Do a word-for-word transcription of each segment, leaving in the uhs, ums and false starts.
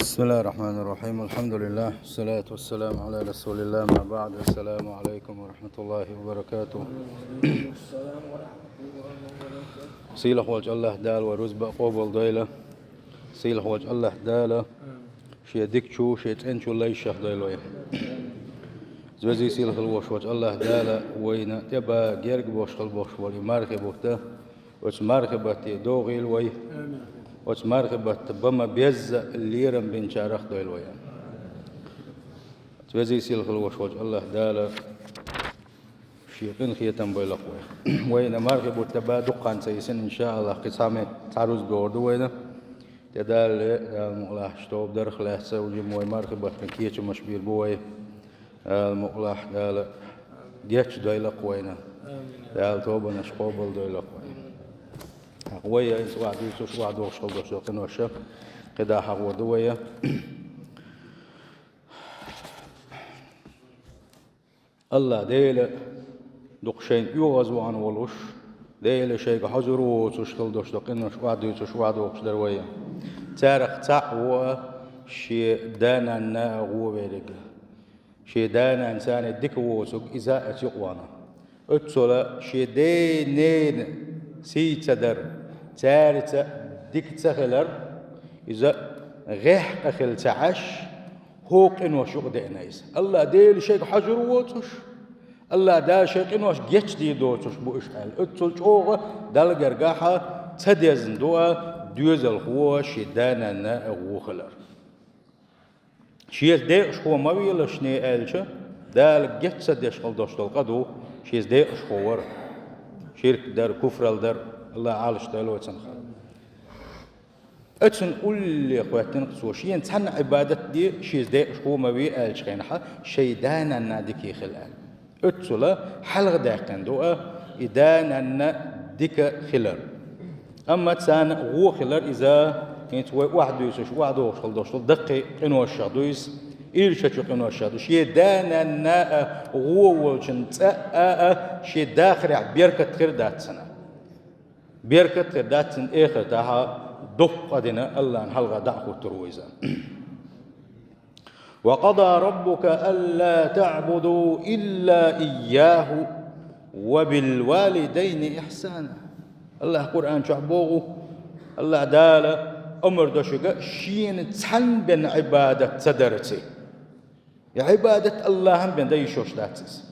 بسم الله الرحمن الرحيم. الحمد لله. والصلاة والسلام على رسول الله. ما بعد. السلام عليكم ورحمة الله وبركاته. Сийлахь волчу АллахӀ Дала вай рузба а къобал дойла. Сийлахь волчу АллахӀ Дала шен дикачу, шен цӀеначу лайшах дойла вай. Везий сийлахь волуш волчу АллахӀ Дала вайна тӀе бан герга бохуш хила бохуш болу и мархи бутт. Оцу мархи батте догӀийла вай. Оцу мархи батта бан ма-безза лерам бинчарах дойла вай. Везий сийлахь волуш волчу АллахӀ Дала шен къинхетам бойла вай. Вайна мархи бутт бан дукха хан ца йисина, иншааллахӀ, кхин цхьа ме-, цхьа рузба догӀур ду вайна. ТӀедалле, Дала мукъалахь, тоба дарх лаьцна, ву жима вай мархи баттана кечамаш бийр бу вай. Дала мукъалахь, Дала гечдойла вайна. Дала тобанаш къобал дойла вайна. ТӀаккха вай иза охьадуьйцуш, охьадохуш хила долуш долу къинош кхидӀа хьахор ду вай. АллахӀ Дела дукха шайна оьгӀазвахана волуш, Дела шайга хьозур воцуш хила долуш долу къинош охьадуьйцуш, охьадохуш дара вай. Царах цхьаъ ву а шен да-нанна а гӀо верг. Шен да-нанна царна дика воцург иза а цуьнан юкъа вахана. Оццула шен ден-ненан сий ца дар, цаьрца дика ца хилар, иза гӀеххьа къа хила ца Ӏаш, хӀокху къинош юкъа деана иза. АллахӀ Дела шайга хьожур воцуш, АллахӀ Дала шайн къинош гечдийр доцуш бу уьш аьлла. Оццул чӀогӀа Далла гергахь а ца дезна ду а доьзалхо шен да-нанна а гӀо хилар. Шеца декъашхо ма велаш шен аьлча, Дала геч ца деш хила долуш долу къа ду шеца декъашхо вар. Ширк дар, куфралла дар, АллахӀ Ӏалаш дойла вай цунах. Оцунна улле хӀоьттина цо, шена цхьанна Ӏибадат де, шеца декъашхо ма ве аьллачу хенахь, шайн да-нанна дика хила аьлла. Оццула хьалха даьккхина ду а и да-нанна дика хилар. Амма царна гӀо хилар иза, хӀинца вай охьадуьйцуш, охьадохуш хила долуш долу даккхий къиношах ду иза, ирчачу къиношах ду. Шен да-нанна а гӀо волчун цӀа а, а, шен дахарехь беркат хир дац цунна. Беркат хир дац цунна эхартахь а, дуккха къа дина АллахӀна хьалха дӀа а хӀуттур ву иза. وقضى ربك ألا تعبدوا إلا إياه وبالوالدين إحسانا. АллахӀ Къуръан чохь боху, АллахӀ Дала омра до шуьга шена цхьанна бен Ӏибадат ца дарца. И Ӏибадат АллахӀан бен дан йиш йолуш дац иза.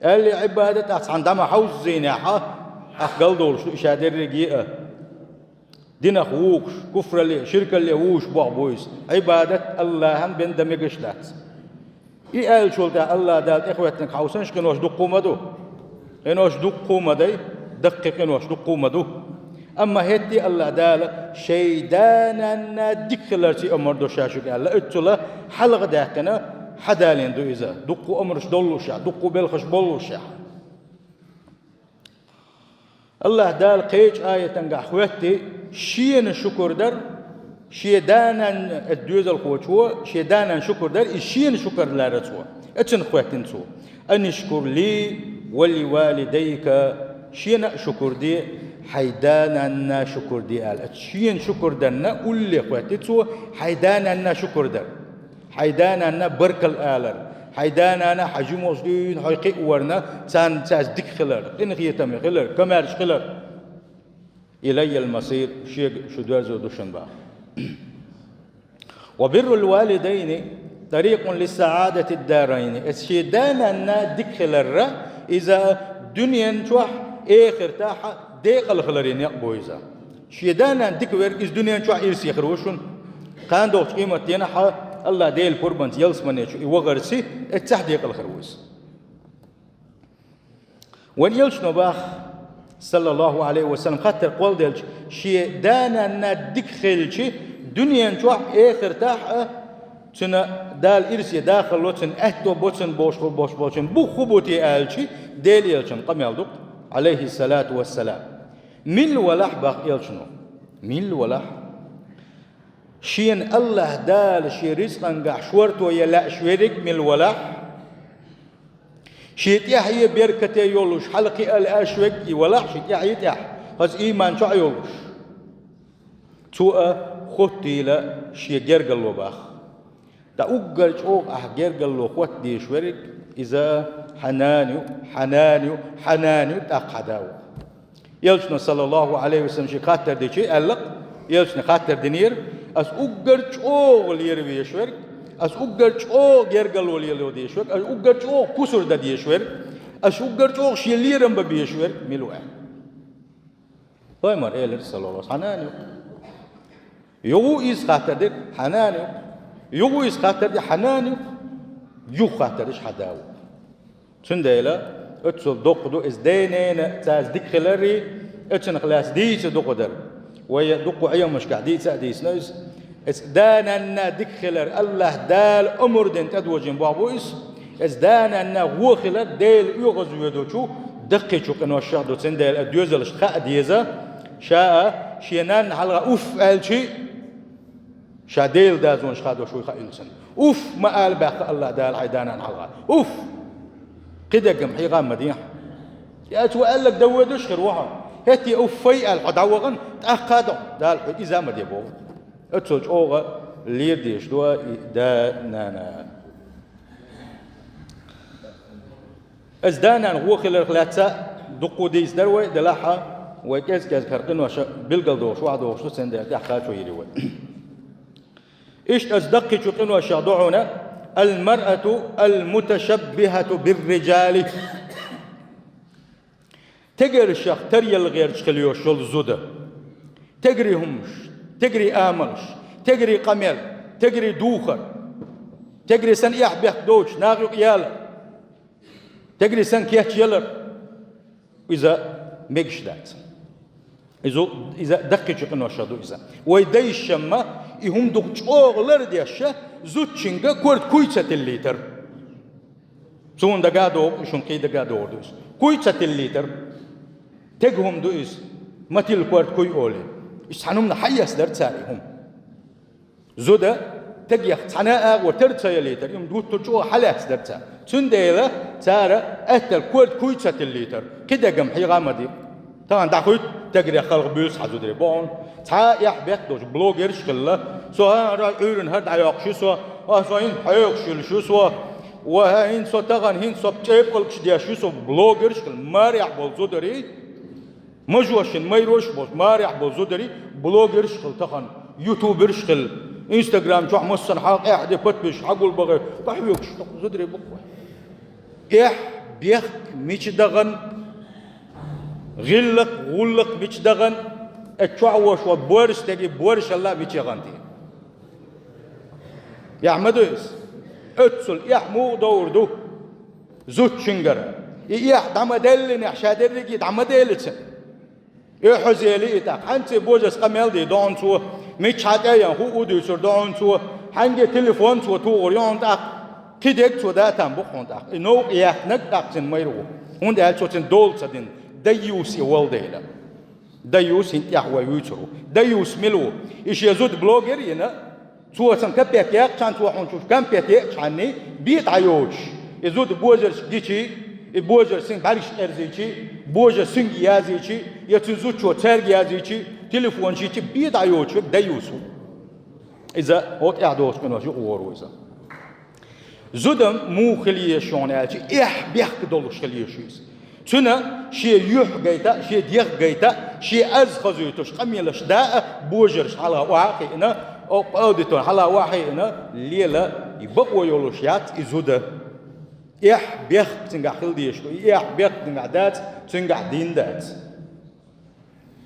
Аьлла, и Ӏибадат ахь цхьана дӀа ма хьовззийнехь, ахь галдолуш ду и ша дерриге а. Динах вухуш, куфралле, ширкалле вухуш боху бу иза. Ӏибадат АллахӀан бен дан мегаш дац. И аьллачул тӀаьхьа АллахӀ Дала тӀехӀоьттинарг хьовсанаш къинош дуккха ма ду. Къинош дуккха ма дай, даккхий къинош дуккха ма ду. Амма хӀетте АллахӀ Дала шайн да-нанна дика хиларца омра до ша шуьга аьлла, оццула хьалха даьккхина хьадалийна ду иза. Дуккха омраш доллушехь, дуккха белхаш боллушехь. АллахӀ Дала кхечу аятангахь хӀоьттий, шена шукур дар, шен да-нанна, э, доьзалхочо шен да-нанна шукур дар, и шена шукур лара цо. Оцунна хӀоьттина цо. أن اشكر لي ولوالديك, шена а шукур де, хьайн да-нанна шукур де аьлла. Оцу шена шукур дарна улле хӀоьттий цо, хьайн да-нанна шукур дар. Хьайн да-нанна баркалла алар. Хьайн да-нана хьан жималш дуьйна, хьо кхиаварна, царна цаьрца дика хилар, къинхетаме хилар, комаьрша хилар. إلي المصير, шега шу доьрзур ду шуна боху. وبر الوالدين طريق لسعادة الدارين. Эс шен да-нанна дика хиларра, иза дуьнен чохь, эхартахь декъала хиларе некъ бу иза. Шен да-нанна дика верг, иза дуьнен чохь ирсе хир ву шуна. Кхана догӀучу къематденахь АллахӀ Делан пурбанца ялсамане чу и вахарций, эццахь декъала хир ву иза. Вайн элчано боху, саллаллаху алейхи ва саллям, хаттар кхолладелча, шен да-нанна дика хилча, дуьнен чохь, эхартахь а, цуьнан Дала ирсе дахало, цуьнан аьтто бо, цуьнан бохуш болуш болчун бух хӀун бу те аьлча, Делан элчанан къамел ду-кх, алейхиссалату вассалам. Милла валахь, боху элчано. Милла валахь. Шена АллахӀ Дала шен рицкъангахь шорто ян лаьаш верг милла валахь. Шен тӀаьхье беркате йолуш, хьалакхиа лаьаш верг и валахь, шен тӀаьхье тӀехь, хаза ийман чохь йолуш. Цо а хоттийла шен гергарло бах. ТӀаккха уггар чӀогӀа ахь гергарло хотта дезаш верг, иза хьанан ю, хьанан ю, хьанан ю, тӀаккха хьан да ву. Элчано, саллаллаху Ӏалайхи ва саллам, шийга хаттар дичи аьлла, Элчано хаттар динера: «Ас уггар чӀогӀа лера везаш верг, ас уггар чӀогӀа гергарло лело дезаш верг, ас уггар чӀогӀа кусар дан дезаш верг, ас уггар чӀогӀа шен лерам бан безаш верг мила ву?» аьлла. Пайхамара элира, саллаллаху Ӏалайхи ва саллам: «Хьанан ю». Юха ву иза хаттар дира: «Хьанан ю?» Юха ву иза хаттар дира: «Хьанан ю?» Юха хаттар дича: «Хьан да ву». Цундела оццул доккха ду иза, дай-нанна цаьрца дика хилар, оцунах лаьцна дийца дукха дар. Вай дукха Ӏилманашкахь дийца а дийцина иза. Иза да-нанна дика хилар, АллахӀ Дала омра дина тӀедожийна бохь бу иза. Иза да-нанна вон хилар Дела оьгӀазвоьдучу даккхийчу къиношех ду, цундела а доьзалшна хаа деза, ша а шен нанна хьалха уф аьлчи, ша Делан дозанаш хадош вуй хаийла цунна. Уф ма ала баьхка АллахӀ Дала хьайн да-нанна хьалха. Уф! Кхидерг-м хьийга ма дехьа. Я цо аьлларг дан воьдуш хир ву хьо. ХӀетте уф-ай аьлла хьо дӀавахана, тӀаккха а доху Дала хьоьга иза ма де боху. Оццул чӀогӀа лер дезаш ду и да-нана. Иза да-нана вон хиларх лаьцна дуккха дийца дара вай, делахь а вай кӀез-кӀезиг хӀара къинош билгалдохуш, охьадохуш ду, цундела тӀаьхьа кхачо йийр ю вай. Иштта иза даккхийчу къиношех ду хьуна: «Ал-маръату ал-муташаббихату бир-риджали». Тегаршех таръяла гӀерташ хила йолуш йолу зуда. Тегарий хӀуманаш, тегарий амалш, тегарий къамел, тегарий духар, тегарий санна эхь-бехк доцуш, наха юкъа ялар, тегарий санна кечъялар, иза мегаш дац. Иза, иза даккхийчу къиношех ду иза. Вай дайша-м и хӀума дукха чӀогӀа лардеш, зудчуьнга корта куй ца тиллийтар. Суна дага а догӀу, и шуна кхин дага а догӀур ду иза. Куй ца тиллийтар. Тега хӀума ду иза. Ма тилла корта куй олий. Иза цхьана хӀуманах хьаэцна дара цара и хӀума. Зуда тегех цхьана а агӀор тера ца ялийтар, и хӀума дуттур чӀогӀа хьалаьцна дара цара. Цундела цара аьттал корта куй ца тиллийтар. Кхидерг-м хьийга ма де. Тахана дӀахуьйту, тегарех халха буьйцу хьан зударий бохьун. Цхьа а эхь-бехк долуш блогерш а хилла. Со хӀара Ӏуьйранна хӀара дӀайоккхуш ю со, а, со хӀинца хьоьхуш йолуш ю со, ва хӀа хӀинца со тахана хӀинца со чӀепалгаш деш ю со, блогерш а хилла. Марехь болу зударий, мажошин майрош а болуш, марехь болу зударий, блогерш а хилла тахана, ютуберш а хилла, инстаграм чохь массанхьа къаьхьа де, подписчикаш хьагулбахе, къахьоьгуш зударий бу-кх вай. Эхь-бехк мича дахана, гӀиллакх, гӀуллакх мича дахана, оцу чохь волуш волу борша стеган боршалла мича яхана те? Эхь ма ду иза. Оццул эхь муха довр ду зудчуьнгара? И эхь дӀа ма деллинехь, ша дерриге дӀа ма делица. Э, хьо зели и тӀаккха. Хьаьнций божарша къамел дий дохьун цо, миччахьа тӀе а ян, хӀуъу дуьйцур дохьун цо, хьаьнге телефон цо тухур йохьун тӀаккха. Кхидерг цо да там бу-кх хьуна тӀаккха. И новкъа яьхнарг тӀаккха цуьнан майра ву. ХӀунда аьлча цо цуьнан дола ца дина. Даюс и волу дела. Даюс хӀинца тӀехь вай вуьйцур ву. Даюс мила ву? И шен зуда блогер а йина, цо сан капек яьккхачхьана, цо хьуна чу кампет еъчхьанний, бен дӀайоцуш, и зуда божаршка гичий, и божарш цуьнга бӀаьргаш эрзийчий, божарш цуьнга язйийчий, я цуьнан зудчо цаьрга язйийчий, телефонаш йичий, бен дӀайоцуш верг даюс ву. Иза хӀокху тӀехь долчу къинош юкъа вогӀур ву иза. Зуда муха хила еза шуна аьлча, эхь-бехк долуш хила еза шу иза. Цуьнан шен юьхь гайта а, шен дегӀ гайта а, шен аз хазуьйтуш къамелаш да а, божарш хьалха охьа а хиъна, о, аудитор хьалха охьа а хиъна, лела, и бакъо йолуш яц и зуда. Эхь-бехк цуьнгахь хила дезаш ду, и эхь-бехк цуьнгахь дац, цуьнгахь дин дац.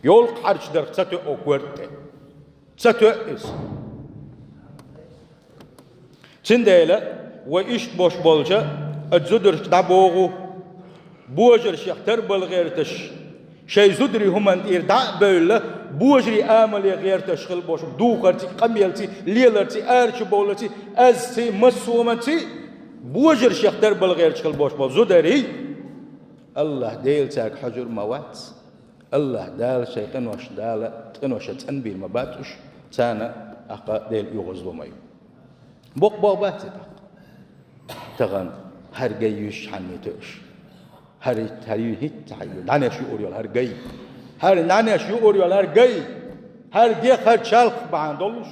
Йолу хьарчдарх ца тоьу корта тӀе. Ца тоьу иза. Цундела вай иштта бош болча оцу зударшка дӀабогӀу, божаршех тарбала гӀерташ, шайн зударий хӀуманна тӀера дӀа а бевлла, божарий амале гӀерташ хила бош, духарций, къамелций, леларций, арачу бовларций, азций, массо а хӀуманций, божаршех тарбала гӀерташ хила бош болу зударий, АллахӀ Дела цаьрга хьожур ма вац. АллахӀ Дала шайн къинош Дала, къиноша цӀанбийр ма бац уьш, царна тӀаккха Дела оьгӀазло ма ю. Боккха боху бац и тӀаккха. Тахана хӀара гай юьйш хьанна тоьуш? ХӀара, хӀара юьй хӀитта хьан ю? ДӀанеш юур йолу хӀара гай. ХӀара нанеш юур йолу хӀара гай. ХӀара де, хӀара чалх бахьана долуш,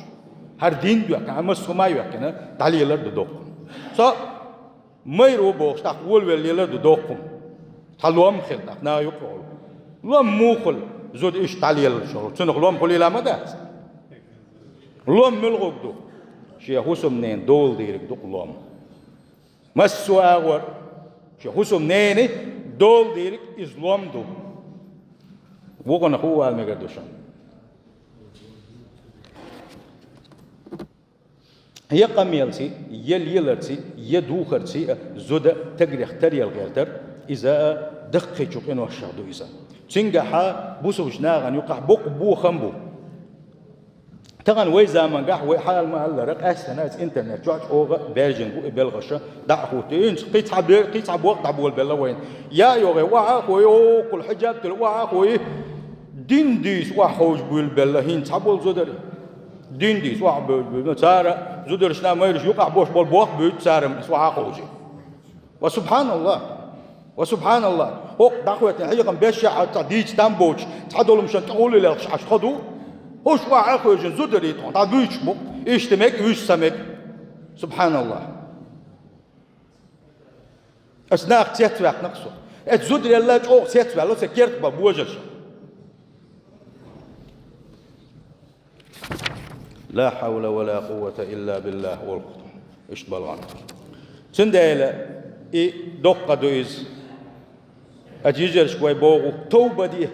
хӀара дин доьхкина, хӀара массо а хӀума йоьхкина, дӀалелар ду доккхун. Со майра ву бохуш, тӀаккха волавелла лелар ду доккхун. Цхьа лом хила, тӀаккха наха юкъа волу. Лом муха хуьлу, зуда иштта дӀалелаш волу? Цунах лом хуьлийла ма дац. Лом муьлхарг ду? Шен хӀусамненан дола дийриг ду-кх лом. Массо а агӀор шен хӀусамненан дола дийриг иза лом ду. Вукхунах хӀун вала мегар ду шуна? Я къамелций, я леларций, я духарций а зуда тагрех таръяла гӀертар, иза а даккхийчу къиношех ду иза. Цуьнгахьа бусулбачу нахана юкъахь боккха бохам бу. Тахана вай замангахь вай хьал ма-аллара, къаьстина аса интернет чохь чӀогӀа баьржина бу и белхаша дӀа а хӀутту. ХӀинца кхин цхьа бе-, кхин цхьа бохам дӀаболабелла вайна. Я а йогӀий, охьа а хой, оккхул хьиджаб тилла охьа а хой, дин дийца охьаховшабуьйлу белла хӀинца цхьаболу зударий. Дин дийца охьабевлла буьйлу. Цара зударшна а майраш юкъахь бош болу бохам буьйцу цара, иза охьа а ховший. Ва субханаллах! Ва субханаллах! ХӀокху дӀахӀоьттина хьехам беш а хьо цхьа дийца там боцуш, цхьа долумшан тӀе гӀуллакх лелхаш Ӏаш тхо ду? ХӀуш охьа а хевшина зударий тхуна дӀабуьйцуш бу, иштта мега, вуьш ца мега. Субханаллах! Аса нах цецваьккхина-кх со. Аса зударелла чӀогӀа цецваьлла сан керта бан божарша. Ла хьавла ва ла къуввата илла биллахӀ, олу-кх. Иштта балгӀан. Цундела и доккха ду иза. Аса йижаршка вай боху, товба де.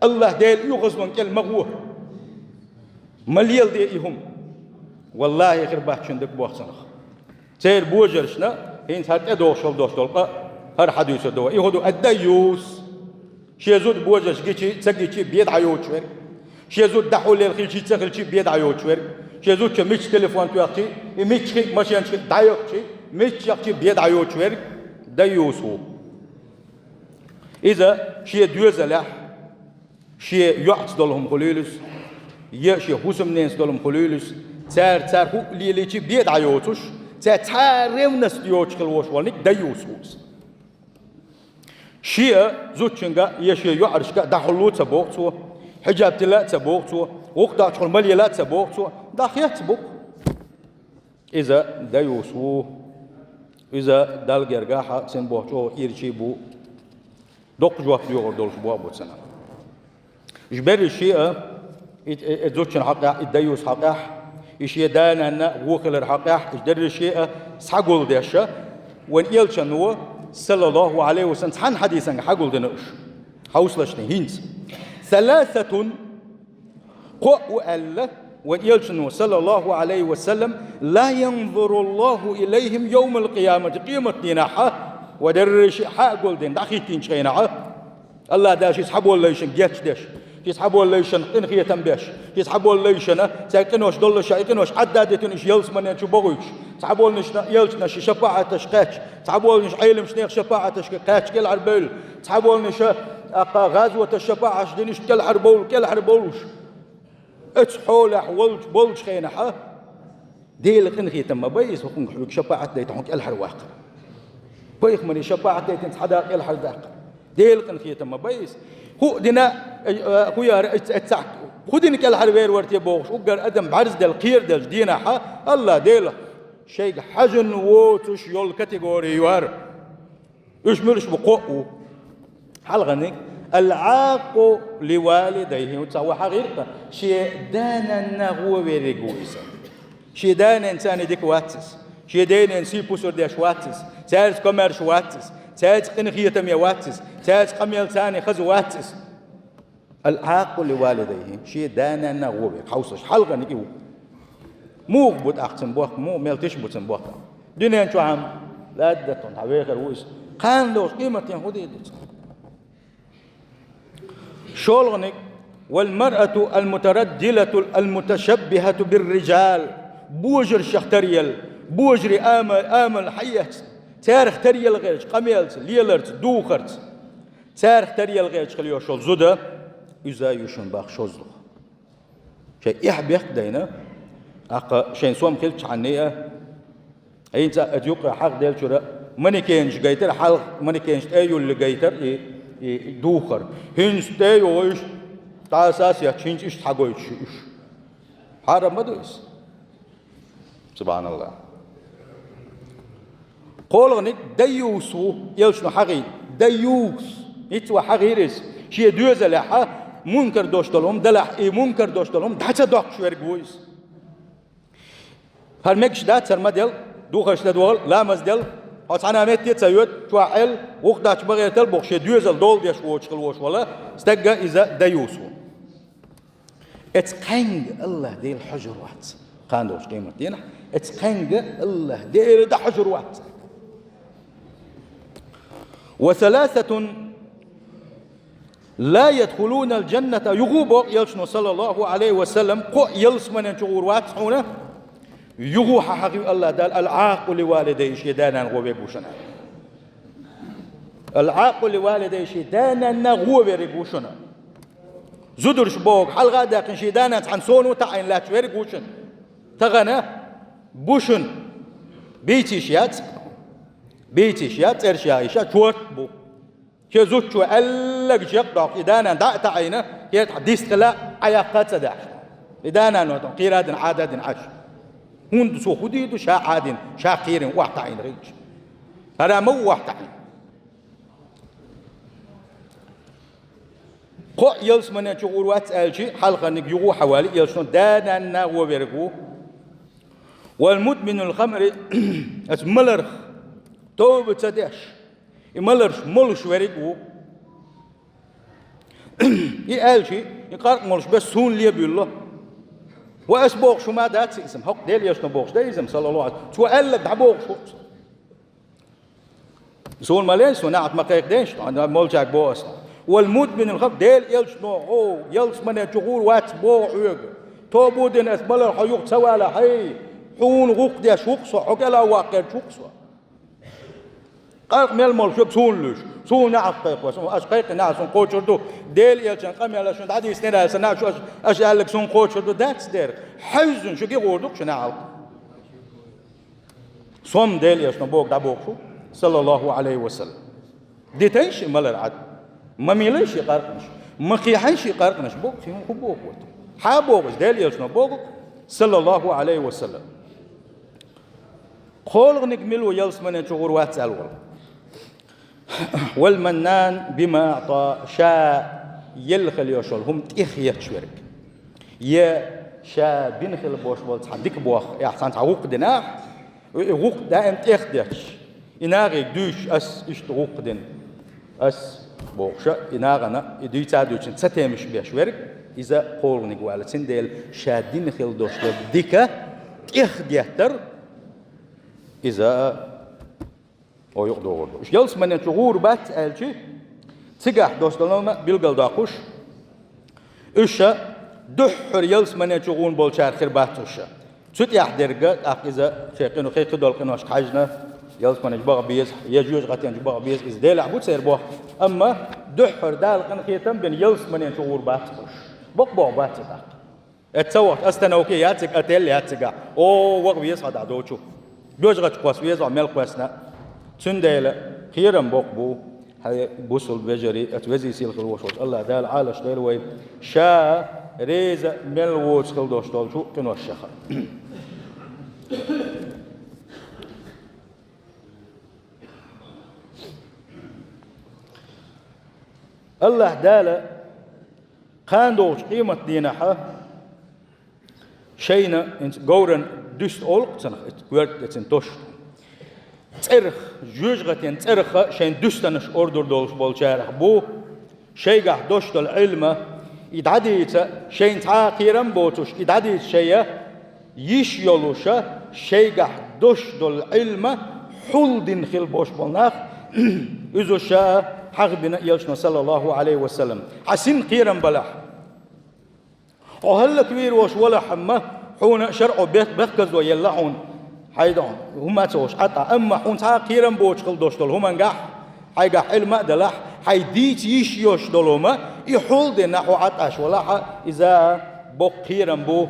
АллахӀ Делан оьгӀазлонан кӀел ма гӀо. Ма леладе и хӀума. ВаллахӀи, хир бац шуна дика бохцанах. Церан божаршна хӀинца хӀара тӀедогӀуш хила долуш долу къа хӀара хьадуьйцур ду вай. И хӀун ду? Ад-дайюс. Шен зуда божарш гичи, ца гичи бен дӀайоцуш верг. Шен зуда дӀахьулъелла хилчи, ца хилчи бен дӀайоцуш верг. Шен зудчо мичча телефон тоьхчи, и мичча хи а, машен чу хи а дӀаяхчи, мичча яхчи бен дӀайоцуш верг дайюс ву. Иза шен доьзалехь, шен йоӀца долу хӀума хуьлийла иза, я шен хӀусамненца долу хӀума хуьлийла иза, цара, цара хӀуъа лелийчи бен дӀайоцуш, цара цхьа а ревность йоцуш хила волуш волу ниг дайюс ву иза. Шен а зудчуьнга а, я шен йоӀаршка а дӀахьулло а ца боху цо, хьиджаб тилла а ца боху цо, вукху дахчахула ма лела а ца боху цо, дӀахецна бу-кх. Иза дайюс ву. Иза Далла гергахь а цуьнан боху чӀогӀа ирчий бу. Доккха жоп доьхур долуш боху бу цунах. Уьш берриш шиъ а, и, и, и зудчун хьакъехь, и дайюс хьакъехь, и шен да-нанна гӀо хилар хьакъехь, уьш дерриш шиъ а схьагулдеш а, вайн элчано, саллаллаху Ӏалайхи ва саллам, цхьана хьадисанга хьагулдина уьш. Хьовсалаш хӀинца. Саласатун, кхоъ ву аьлла вайн элчано, саллаллаху Ӏалайхи ва саллам, ла янзуруллаху илайхим йовмал къиямати, къематдийнахь а, ва дерриш шиъ хьа а гулдина, дӀахӀиттийначу хенахь а, АллахӀ Дала ши цхьаболу лайшна гечдеш, ши цхьаболу лайшна къинхетам беш, ши цхьаболу лайшна цаьрга къинош доллуш а, и къинош Ӏадда а дитина, уьш ялсамане чу бохуьйтуш, цхьаболнишна элчанаш ши шапаӀаташ кхаьчча, цхьаболниш Ӏеламнехан шапаӀаташка кхаьчча кӀелхьарбевлла, цхьаболниша, аккха, гӀазоташ шапаӀаташ дина, иштта кӀелхьарбовлу, кӀелхьарбовлуш. Оцу хьолехь волчу, болчу хенахь а, Делан къинхетам ма бай иза, хӀокхуьнга хьоьга шапаӀат дайта хьуна кӀелхьарваккхар. Пайхамаре шапаӀат дайтина цхьа а кӀелхьардаккхар. Делан къинхетам ма бай иза. ХӀуъа дина, э, э, хӀун яра, э, э, цхьаъ, хӀун дина кӀелхьарвер вара те бохуш, уггар адам бӀаьрзделла, кхераделлачу дийнахь а, АллахӀ Дела шайга хьажна воцуш йолу категори ю хӀара. Уьш муьлш бу? Кхоъ ву. Хьалханиг, ал-Ӏакъу ли валидайхи, хӀинца вай хьахийра-кх, шен да-нанна гӀо верг ву иза. Шен да-нанна царна дика вац иза. Шен да-нанна сий-пусар деш вац иза. Цаьрца комаьрша вац иза. Цаьрца къинхетаме вац иза. Цаьрца къамел царна хаза вац иза. Ал-Ӏакъу ли валидайхи, шен да-нанна гӀо верг. Хьовсалаш, хьалханиг и ву. Муха бу тӀаккха цуьнан бохам, муха мел тиша бу цуьнан бохам? Дуьнен чохь-м ладда тхуна, хьан вехар ву иза. Кхана догӀуш къематдийнахь хӀун дийр ду цо? ШолгӀаниг, вал маръату ал-мутараддилату ал-муташаббихату бир-рижал. Божаршех таръелла, божарийн ама-, амална хьаэцна, царах таръелла гӀерташ, къамелца, леларца, духарца. Царах таръелла гӀерташ хила йолуш йолу зуда, иза ю шуна боху шозлагӀа. Шайн эхь бехк а дайна, аккха шайн сом хилчхьанний а, хӀинца аса юккъе хьахделлачуьра манекенаш гайтара, хьалха манекенаш тӀе а юллий гайтара и, и духар. ХӀинца тӀе а йогӀуш, ДӀа а саций, хӀинца иштта хьагойтуш ю уьш. Хьарам ма ду иза. СубхьаналлахӀ. КхоалгӀаниг дайюс ву, элчано хьахийна. Дайюс. ХӀинца вай хьахийра иза. Шен доьзалехь мункар долуш долу хӀума делахь, и мункар долуш долу хӀума дӀа ца доккхуш верг ву иза. ХӀара мегаш дац, хӀара ма дел, духарш дан догӀал, ламаз дел, хьо цхьана а метте а ца йоьду, чохь Ӏел, гӀуллакх дача ма гӀертал бохуш, шен доьзал дола деш воцуш хила волуш волу стаг иза дайюс ву. Эцу кхаьнга АллахӀ Дела хьожур вац. Кхана долчу къематдийнахь эцу кхаьнга АллахӀ Дела дӀахьожур вац. «Ва саласатун ла ядхулунал джанната», юха а боху элчано, саллаллаху Ӏалайхи ва саллам, кхоъ ялсамане чу гӀур вац хьуна, юха а хьахийна АллахӀ Дала: «Ал-Ӏакъу ли валидайхи», шен да-нана гӀо верг ву шуна. «Ал-Ӏакъу ли валидайхи», шен да-нана гӀо верг ву шуна. Зударш боху, хьалха а даьккхина, шен да-нана цхьана сона таӀийна лаьтташ верг ву шуна. Тахана бу шуна. Бийцийш яц. Бийцийш яц, цӀераш яхийша, чорт бу. Шен зудчо аьлларг чекхдоккху, и да-нана дӀа а таӀийна, кертахь дистхила, Ӏа яккха а ца даьхьна. И да-нана тхуна кхера а дина, Ӏада а дина Ӏаш. ХӀунда цо хӀун дийр ду, ша Ӏадина, ша кхерина, охьатаӀийна хилча? ХӀара ма ву охьатаӀийна. Кхоъ ялсамане чу гӀур вац аьлча, хьалхарниг юха а хьавали, элчано да-нана гӀо верг ву. «Вал мудминул хамри», аса маларх тоба ца деш, и маларш молуш верг а ву. И аьлча, и къаркъа молуш бес суна лебуьйлу. Ва аса бохуш хӀума дац иза, хӀокху Делан элчано бохуш дай иза, саллаллаху Ӏалайхи. Цо аьлларг дӀабохуш ву. Суна ма лен, суна нахьат ма кхайкхадеш, молчаг боху аса. «Вал мудминул хамри», Делан элчано гӀо, ялсамане чу гӀур вац боху хьоьга. Тоба дина аса маларх хьо юха ца вала, хьай, хьуна гӀуллакх деш ву-кх со, хьо кӀела ваккхарчу ву-кх со. Къаркъа мел молуш верг суна луьйш, суна нахьат кхайкхо, суна, аша кхайкхина нахьат суна кхочур ду, Делан элчан къамел шуна дӀадийцинера аьлла, сан нахьат шу аша, аша аьлларг суна кхочур ду, дац дера. Хьаьвзина шу гӀур ду-кх шу нахьалг. Сом Делан элчано боху дӀабохуш ву, саллаллаху Ӏалайхи ва саллам. Дитайша и малар Ӏад. Ма мийлайша и къаркъанаш. Ма кхехьайша и къаркъанаш боху, кхин хӀун боху вай? Хьан боху иза, Делан элчано боху, саллаллаху Ӏалайхи ва саллам. КхоалгӀаниг мила ву ялсамане чу гӀур вац аьлла волу? «Вал маннан бима аъта», ша елла хила йолуш йолу хӀума тӀехеташ верг. Я ша дина хила болуш болу цхьа дика боху, я цхьана цхьа гӀуллакх динахь, и гӀуллакх даим тӀехдетташ. И нахе дуьйцуш, ас иштта гӀуллакх дина. Ас бохуша, и нахана, и дуьйца а дуьйцина, цатемаш беш верг, иза кхоалгӀаниг ваьлла. Цундела ша дина хила долуш дерг дика тӀехдеттар, иза О, юкъадогӀур ду. Уьш ялсамане чу гӀур бац аьлча, цигахь долуш долу хӀума билгалдоккхуш, уьш дуьххьара ялсамане чу гӀур болчара хир бац уьш. Цу тӀехь дерг, тӀаккха иза шайн къино-, кхин кхидолу къиношка хьаьжна, ялсамане чу баха беза, я жоьжахатен чу баха беза, иза Делехь бу церан боху. Амма дуьххьара Дала къинхетам а бина ялсамане чу гӀур бац уьш. Бакъ боху бац и тӀаккха. Эцу ца вахча остановка яц цига, отель яц цигахь. О, ваха веза хьо дӀа долчу. Боьжгачу кхосса веза хьо мел кхоьссина. Цундела кхерам боккха бу, хьайн бусулба вежарий, эцу везий сийлахь хила волуш волчу АллахӀ Дала Ӏалаш дойла вай, Ша реза мел воцу хила долуш долчу къиношеха. АллахӀ Дала кхана долчу къематдийнахьа шайна хӀинца говран дуьста олу-кх цунах, оьртан тӀе цуьнан тосуш. ЦӀерах, жоьжахатин цӀераха шайн дуьстанаш ордур долуш болчарах бу, шайгахь дош долу Ӏилма, и дӀадийца, шайна цхьа а кхерам а боцуш, и дӀадийца шайна йиш йолуша, шайгахь дош долу Ӏилма хьулдина хила бош болу нах, иза ша хьахбина Элчано, саллаллаху Ӏалайхи ва саллам. Хьан син кхерам балахь, хьо хӀаллаквийр волуш валахь, амма хьуна шарӀо бех-, бехказло елла хьуна, хьайда хьуна, хӀума а ца волуш Ӏа тӀа. Амма хьуна цхьа а кхерам боцуш хила дош долу хӀумангахь, хьайгахь Ӏилма а далахь, хьайн дийца йиш йолуш долу хӀума, и хьулдина хьо Ӏа тӀаш валахь, иза боккха кхерам бу.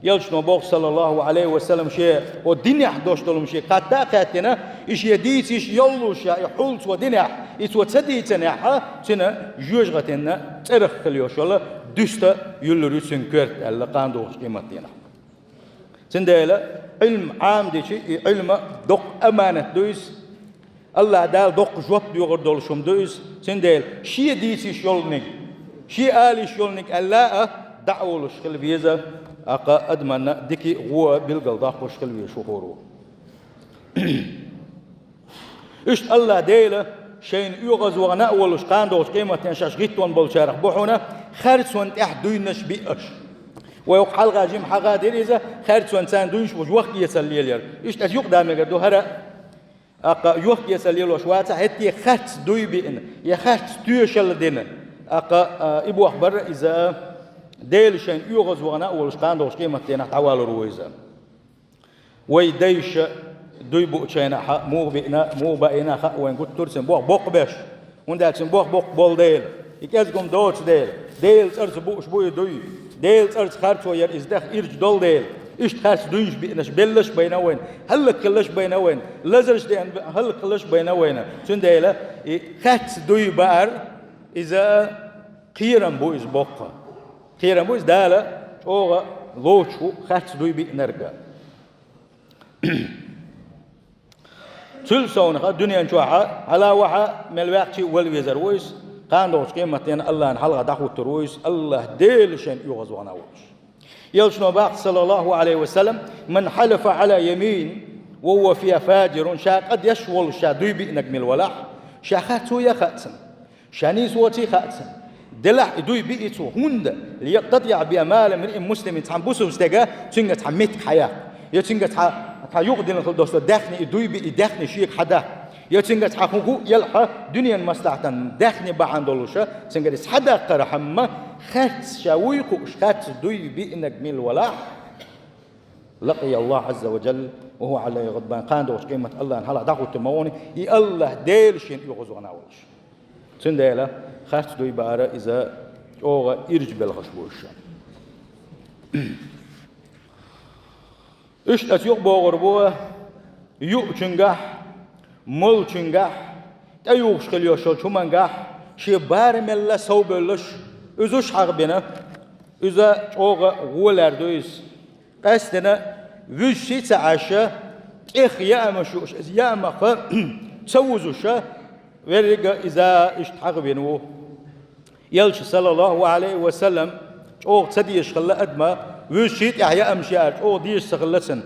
Элчано боху, саллаллаху Ӏалайхи ва саллам, шен о динехь дош долу хӀума шен кхатта а кхаьттина, и шен дийца йиш йоллуш ша, и хьул цо динехь, и цо ца дийцинехь, цуьнан жоьжахатин цӀерах хила йолуш йолу дуьста юьллур ю цуьнан коьрта аьлла кхана догӀучу къематдийнахь. Цундела Ӏилма Ӏамадичи, и Ӏилма доккха аманат ду иза. АллахӀ Дала доккха жоп доьхур долуш хӀума ду иза. Цундела шен дийца йиш йолниг, шен ала йиш йолниг аьлла а, дӀа а волуш хила веза, аккха адаманна дика а, вон а билггал доккхуш хила везаш ву хӀора ву. Иштта АллахӀ Дела шайна оьгӀазвахана а волуш, кхана догӀучу къематдийнахь шаьш гӀиттон болчарах бу хьуна, харцонна тӀехь дуйнаш биъ аша. Вай хӀокху хьалха жима хьаха дира иза, харцонна царна дуйнаш бу аша вахкиэцал лелаяр. Иштта аса юкъа да мегар ду хӀара а. Аккха йохкеца лелош вацахь, хӀетте харц дуй биъна, я харц тоьшалла дина. Аккха, а, и боху бара иза, Дела шайна оьгӀазвахана а волуш, кхана догӀучу къематдийнахь дӀавалур ву иза. Вай дайша дуй буучу хенахь муха биъна, муха баийна хаьа вайн гуттар а цуьнан боху боккха беш. ХӀунда аьлча цуьнан боху боккха болу дела, и кӀезиг хӀума доцу дела, Делан цӀарца бууш бу и дуй, Делан цӀарца харцо яр иза даха ирча долу дела. Иштта харц дуйнаш биънаш беллаш а байна вайна, хӀаллакьхиллаш а байна вайна, лазарш а деана хӀаллакьхиллаш а байна вайна. Цундела и харц дуй баар, иза кхерам бу иза боккха. Кхерам бу иза Дала чӀогӀа лоцуш ву харц дуй биънарг. Цуьллачу совнаха дуьнен чохь хьала а вахьа, мел ваьккхича а вала везар ву иза, кхана догӀучу къематдийнахь АллахӀна хьалха дӀахӀуттур ву иза, АллахӀ Дела шайна оьгӀазвахана а волуш. Элчано боху, саллаллаху Ӏалайхи ва саллам: «Ман хьалафа Ӏала ямин ва хӀува фиха фаджирун», ша къа деш а волуш ша дуй биънарг мила валахь, ша харцо ян хаьа цунна. Ша нийса воций хаьа цунна. Делахь и дуй биъи цо, хӀунда, «лиякътатиӀа биха малу мриин муслимин», цхьана бусалба стеган цуьнга цхьа меттиг хьаяккха, я цуьнга цхьа, цхьа юкъадиллина хила долуш долу даьхни и дуй биъи, даьхни шега хьадаккха, я цуьнга цхьа хӀун хӀу а елахь дуьненан маслахьатан даьхни бахьана долуш, цуьнгара иза хьадаккхархьама, харц ша вуй хууш, харц дуй биънарг мила валахь, «лакъия Аллаха Ӏазза ва джалла ва хӀува Ӏалайхи гӀадбан», кхана догӀучу къематдийнахь АллахӀна хьалха дӀахӀуттур ма ву и, и АллахӀ Дела шена оьгӀазвахана а волуш. Цундела харц дуй баар иза чӀогӀа ирча белхаш бу уьш. Иштта аса юкъа богӀур бу юучуьнгахь, молучуьнгахь, тӀеюхуш хила йолуш йолчу хӀумангахь шен барамелла совбевллаш, уьзуш хьагӀ бина, иза чӀогӀа гӀо лаьрна ду иза. Къаьсттина вуьзчий ца Ӏаш, тӀех яамаш юуш, иза яамах ца вузуш, веррига иза иштта хьагӀ вина ву. Элча, саллаллаху Ӏалайхи ва саллам, чӀогӀа ца дезаш хилла адама, вуьзчий тӀехь яамаш яар чӀогӀа дезаш ца хилла цунна.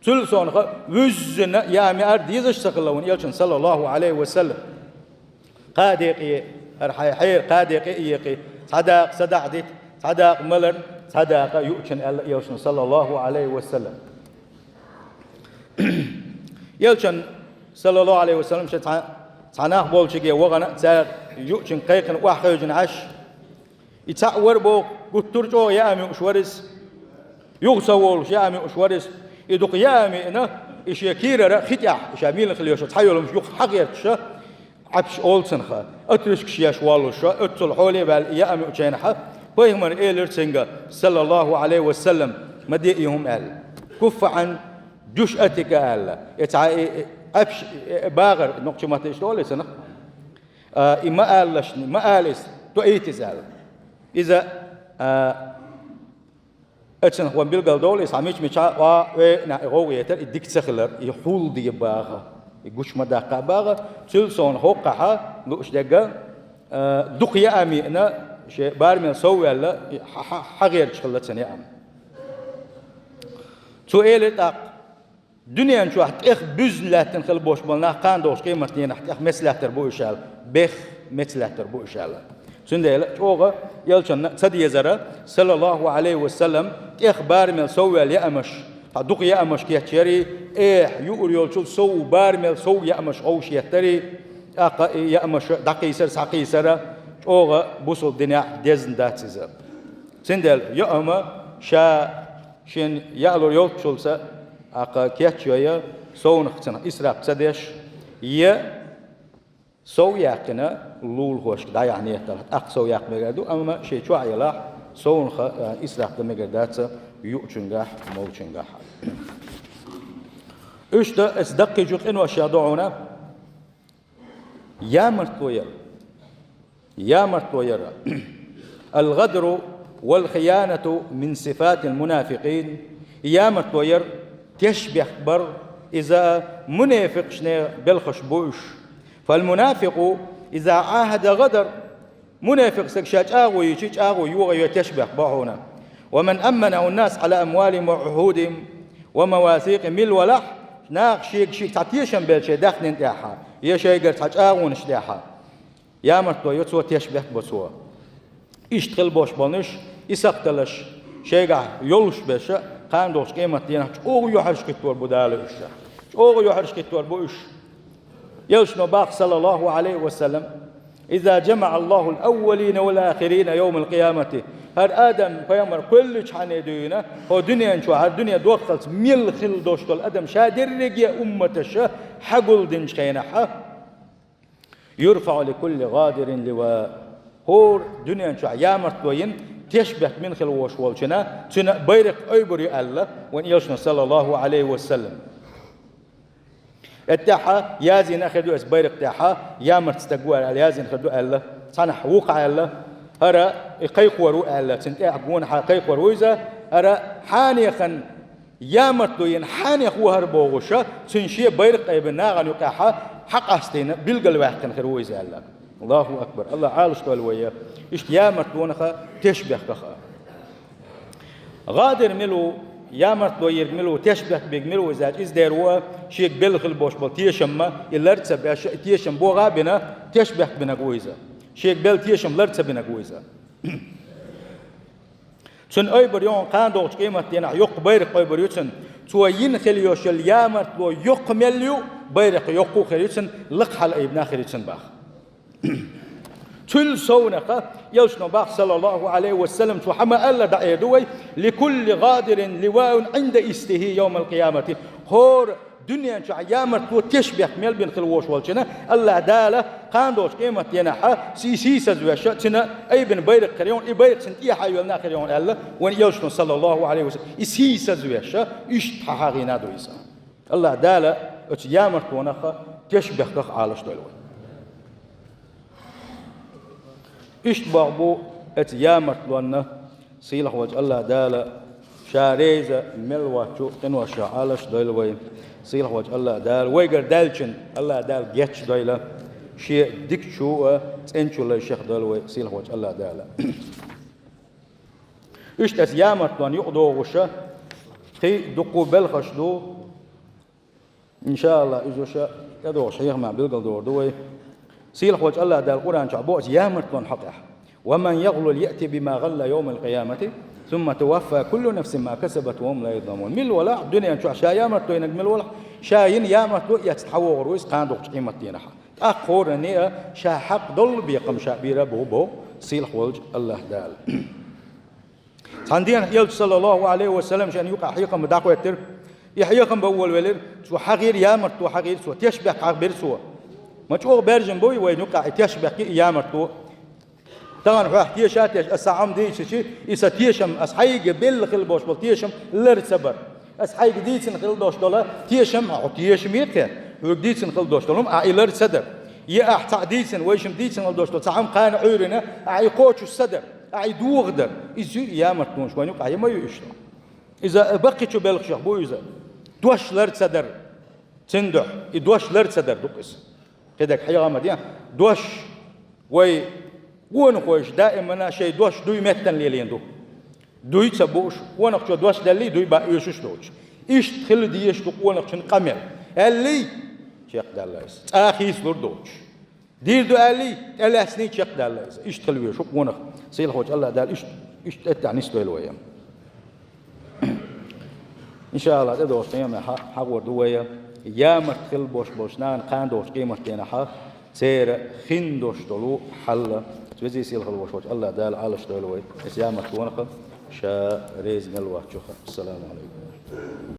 Цуьллачу совнаха вуьззина яам яар дезаш ца хилла вайн Элчана, саллаллаху Ӏалайхи ва саллам. Кхаа декъе, хӀара хьайн хьера кхаа декъе а екъи, цхьа дакъа садахьа дита, цхьа дакъа малар, цхьа дакъа юучун аьлла Элчано, саллаллаху Ӏалайхи ва саллам. Элчан, саллаллаху Ӏалайхи ва саллам, шен цхьа, цхьа нах болчуьнга вахана, цара юучуьнга кхайкхина охьахевшина Ӏаш, и цхьаъ вара боху, гуттар а чӀогӀа яам юуш вара иза. Юха ца волуш яам юуш вара иза. И дукха яам йиъна, и шен кийрара хи тӀехь, и ша мила хила йолуш цхьа йолу хӀумаш юха хьагӀерташ, Ӏаьпаш олу цунах, отрыжкаш еш воллуш, оццул хьоле а ваьлла, и яам юучу хенахь, пайхамара элира цуьнга, саллаллаху Ӏалайхи ва саллам, ма де и хӀума аьлла. «Куффа Ӏан джушъатика», аьлла. И цхьа и, и, Ӏаьпаш, и, и, багӀар, нохчийн маттахь иштта олу и цунах. А, и ма алалаш, ма ала иза, тоийта иза аьлла. Иза, а, Оцунах вайн билгал долу, иза хьан мича-мича а, ве, на, и гӀовгӀа етар, и дика ца хилар, и хьулде баха, и гучу ма даккха баха, цуьнан совнаха хӀокхахь лууш дерг, а, дукха яам йиъна, шен барамел совваьлла, и хьа-, хьа-, хьагӀерташ хилла цуьнан яам. Цо элира тӀаккха: «Дуьнен чохь тӀех буьзна лаьттина хила болуш болу нах кхана долчу къематан дийнахь тӀех меца лаьттар бу уьш», аьлла. Бех меца лаьттар бу уьш аьлла. Цундела чӀогӀа элчанна ца дезара, саллаллаху Ӏалайхи ва саллам, тӀех барамел совваьлла яамаш, хьан дукха яамаш кечъяри, эхь, юур йолчул сов, барамел сов яамаш гӀовш еттари, тӀаккха и яамаш дӀакхийсар, схьакхийсара, чӀогӀа бусалба динехь дезна дац иза. Цундела яама ша шен яалур йолччулца, аккха кечйо я, совнах цунах исраф ца деш, я сов яьккхина лулахошка дӀаяхьа неталахь, тӀаккха сов яккха мегар ду, амма шен чохь ялахь, совнаха, а, исраф дан мегар дац юучуьнгахь, молучуьнгахь. Иштта аса даккхийчу къиношех ду хьуна, ямартло яра. Ямартло яра. Ал-гӀадру والخيانة من صفات المنافقين. Ямартло яр, тешбехк бар, иза мунафикъашна белхаш бу уж. فالمنافق إذا عاهد غدر. Мунафикъ саг ша чӀагӀо йичи, чӀагӀо йоагӀа йо тешбехк ба хьона. ومن أمنه الناس على أموالهم وعهودهم ومواثيقهم, мила валахь, наха шега шиъ цхьа тешам белча шоай даьхнина тӀехьа, е шайгара цхьа чӀагӀонаш тӀехьа, ямартло йо цо, тешбехк бо цо. Иштта хила бош болнаш, и сакхталаш шайгахь йолуш беша, кхана долчу къематдийнахь чӀогӀа юьхьӀаьржа хӀиттор бу Дала уьш. ЧӀогӀа юьхьӀаьржа хӀиттор бу уьш. Элчано бах, صلى الله عليه وسلم: إذا جمع الله الأولين والآخرين يوم القيامة. ХӀара Адам пайхамар кхоьлличхьана дуьйна, хӀо дуьнен чохь, хӀара дуьне доххалц мел хила дош долу адам ша дерриге а умматаша хьагулдинчу хенахьа, يرفع لكل غادر لواء. ХӀора дуьнен чохь ямартло йина, тешбехк бина хила вош волчунна, цуьнан байракх ойбур ю аьлла, вайн элчано, صلى الله عليه وسلم. Эттехьа язйина хир ду эс байракх тӀехьа, ямарт стаг ву аьлла, язйина хир ду аьлла, цхьанахь вукху аьлла, хӀара и кхайкхор ву аьлла, цуьнан тӀехь гонахьа кхайкхор ву иза, хӀара хьанехан ямартло йина хьанех ву хӀара бохуша, цуьнан шен байракх айбина нахана юкъехьа хьакъастийна билгалваьккхина хир ву иза аьлла. Аллаху акбар! Алла Ӏалаш дойла вай, иштта ямартлонаха, тешбехкаха. ГӀадир мила ву, ямартло йирг мила ву, тешбехк биг мила ву иза аьлча, иза дер ву а, шега белла хила бош болу тешамма, и лар ца беш, и тешам богӀа а бина, тешбехк бинарг ву иза. Шега белла тешам лар ца бинарг ву иза. Цуьнан ойбур ю хьуна кхана долчу къематдийнахь, йоккха байракх ойбур ю цуьнан. Цо йина хила йош йолу ямартло йоккха мел ю, байракх йоккха а хир ю цуьнан, лакха хьала айбина хир ю цуьнан бах. Цул совнаха, элчано бах, صلى الله عليه وسلم, цо хьан ма-аллара дӀаэр ду вай: لكل غادر لواء عند إسته يوم القيامة. ХӀора дуьнен чохь ямартло, тешбехк мел бина хила вош волчунна, Аллах Дала кхана долчу къематдийнахьа сий-, сийсазвеша, цуьнан айбина байракх хир ю хьуна, и байракх цуьнан тӀехьа йоьллина хир ю хьуна аьлла, вайн элчано, صلى الله عليه وسلم, и сийсазвеша, иштта хьахьагӀийна ду иза. Аллах Дала оцу ямартлонаха, тешбехкаха Ӏалаш дойла вай. Иштта боху бу оцу ямартлонна, сийлахь волчу Аллах Дала ша реза мел воцчу къиношах Ӏалаш дойла вай. Сийлахь волчу Аллах Дала вайгара даьллачун Аллах Дала гечдойла, шен дикачу а, цӀеначу лайшех дойла вай, сийлахь волчу Аллах Дала. Иштта оцу ямартлонна юкъадогӀуша кхин а дуккха белхаш ду. Иншааллах, иза ша тӀедогӀуш хьехамехь билгалдор ду вай. Сийлахь волчу Аллах Дала Къуръан чохь боху оцу ямартлонна хьокъехь: ومن يغلل يأت بما غل يوم القيامة ثم توفى كل نفس ما كسبت وهم لا يظلمون. Мила валахь, дуьнен чохь ша ямартло йинарг мила валахь, ша йина ямартло эцна хьавогӀур ву иза кхана долчу къематдийнахьа. ТӀаккха хӀоранна а ша хьакъ долу бекхам ша бийр бу боху сийлахь волчу Аллах Дала. Цхьана дийнахь элча, саллаллаху Ӏалайхи ва саллам, шен юкъахь хьехам дӀахӀоьттира. И хьехам бан волавелира, цо хьахийра ямартло, хьахийра цо, тешнабехк хьахбира цо. Ма чӀогӀа баьржина буй вайна юкъахь и тешнабехк, и ямартло? Тахана хьох теша а тешна, аса цхьа Ӏамал дийцича, и сан тешам, аса хьайга белла хила болуш болу тешам лар ца бар. Аса хьайга дийцина хила долуш долу тешам, хьо тешаме кхетта, хьоьга дийцина хила долуш долу хӀума ахь и лар ца дар. Я ахь цхьаъ дийцина, вайшимма дийцина хила долуш долу цхьа Ӏамал кхана Ӏуьйрина, ахь и кхочуш ца дар, ахь и дохадар. Иза ю и ямартлонаш вайна юкъахь, я ма ю иштта? Иза баккхийчу белхашех бу иза. Дош лар ца дар. Цуьнан дуьхьа и дош лар ца дар ду-кх иза. КхидӀа хьехам ма де, дош, вай къонахойша даимана шайн дош дуй меттана лелийна ду. Дуй ца бууш, къонахчо дош даьллий, дуй бан оьшуш доцуш. Иштта хила дезаш ду къонахчун къамел. Аьллий, чекхдаьлла иза. ЦӀа хийцалур доцуш. Дийр ду аьллий, тӀелаьцний, чекхдаьлла иза. Иштта хила везаш ву къонах. Сийлахьчу Аллах Дала иштта, иштта тӀеттехь нисдойла вай. ИншаАллахӀ, тӀедогӀучу къематдийнахь хьа-, хьахор ду вай, ямарт хила бош болчу нахана кхана догӀучу къематдийнахь церан хин долуш долу хьал. Везий, сийлахь волуш волчу Аллах Дала Ӏалашдойла вай оцу ямартлонах, Ша реза мел воцчух. Ассаламу Ӏалайкум.